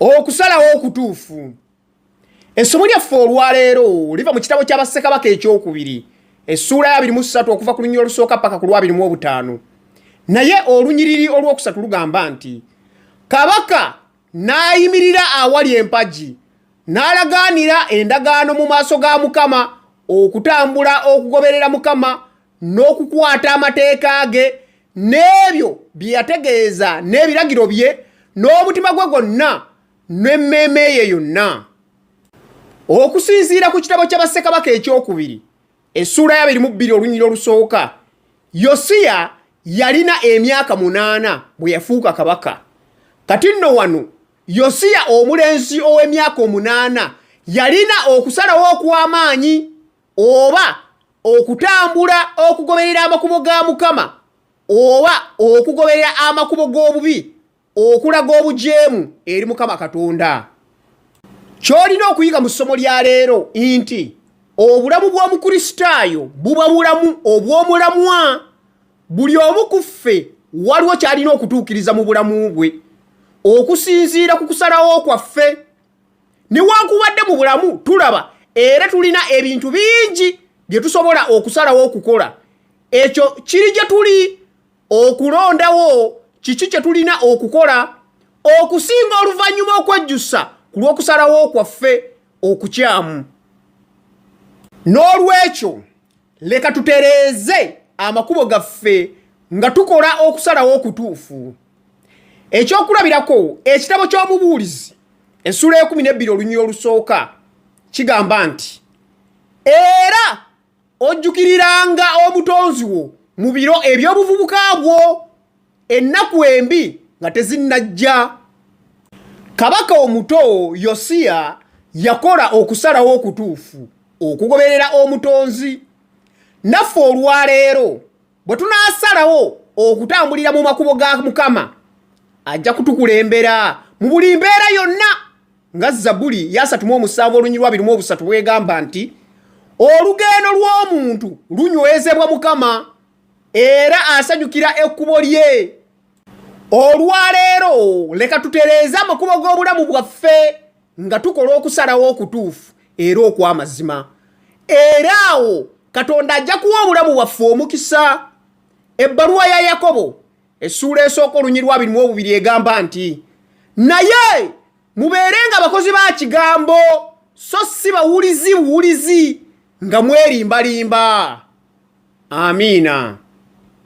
Okusalawo okutuufu. Essomo lyaffe olwaleero liva mu kitabo kya Bassekabaka ekyokubiri essuula ya 23 okuva ku lunyiriri olusooka paka ku lwa 25. Naye olunyiriri olwokusatu lugamba nti kabaka n'ayimirira awali empagi n'alagaanira endagaano mu maaso ga Mukama okutambula okugoberera Mukama n'okukwata amateeka ge n'ebyo bye yategeeza n'ebiragiro bye n'omutima gwe gwonna n'emmeeme ye yonna. Okusinziira ku kitabo kya Bassekabaka ekyokubiri essuula ya 22 olunyiriri olusooka, Yosiya yalina emyaka 8 bwe yafuuka kabaka. Kati nno wano Yosiya omulenzi ow'emyaka 8 yalina okusalawo okw'amaanyi oba okutambula okugoberera amakubo ga Mukama oba okugoberera amakubo g'obubi okulaga obujeemu eri Mukama Katonda. Ky'olina okuyiga mu ssomo lya leero nti obulamu bw'Omukristaayo buba bulamu obw'omulamwa. Buli omu ku ffe waliwo ky'alina okutuukiriza mu bulamu bwe okusinziira ku kusalawo kwaffe. Newankubadde mu bulamu tulaba era tulina ebintu bingi bye tusobola okusalawo okukola, ekyo kiri gye tuli okulondawo kiki kye tulina okukola okusinga oluvannyuma okwejjusa ku lw'okusalawo kwaffe okukyamu. N'olwekyo leka tutereeze amakubo gaffe nga tukola okusalawo okutuufu. Ekyokulabirako, ekitabo ky'Omubuulizi essuula y'ekumi n'ebbiri olunyiriri olusooka kigamba nti era ojjukiriranga omutonzi wo mu biro eby'obuvubuka bwo, ennaku embi nga tezinnajja. Kabaka omuto Yosiya yakola okusalawo okutuufu okugoberera omutonzi. Naffe olwaleero bwe tunaasalawo okutambulira mu makubo ga Mukama, ajja kutukulembera mu buli mbeera yonna, nga Zabbuli ya 37 olunyiriri lwa 23 bw'egamba nti olugendo lw'omuntu lunywezebwa Mukama, era asanyukira ekkubo lye. Olwaleero leka tutereeze amakubo g'obulamu bwaffe nga tukola okusalawo okutuufu era okw'amazima, era awo Katonda ajja kuwa obulamu bwaffe omukisa. Ebbaluwa ya Yakobo essuula esooka olunyiriri lwa 22 egamba nti naye mubeere nga bakozi ba kigambo so si bawulizi buwulizi nga mwerimbalimba. Amiina.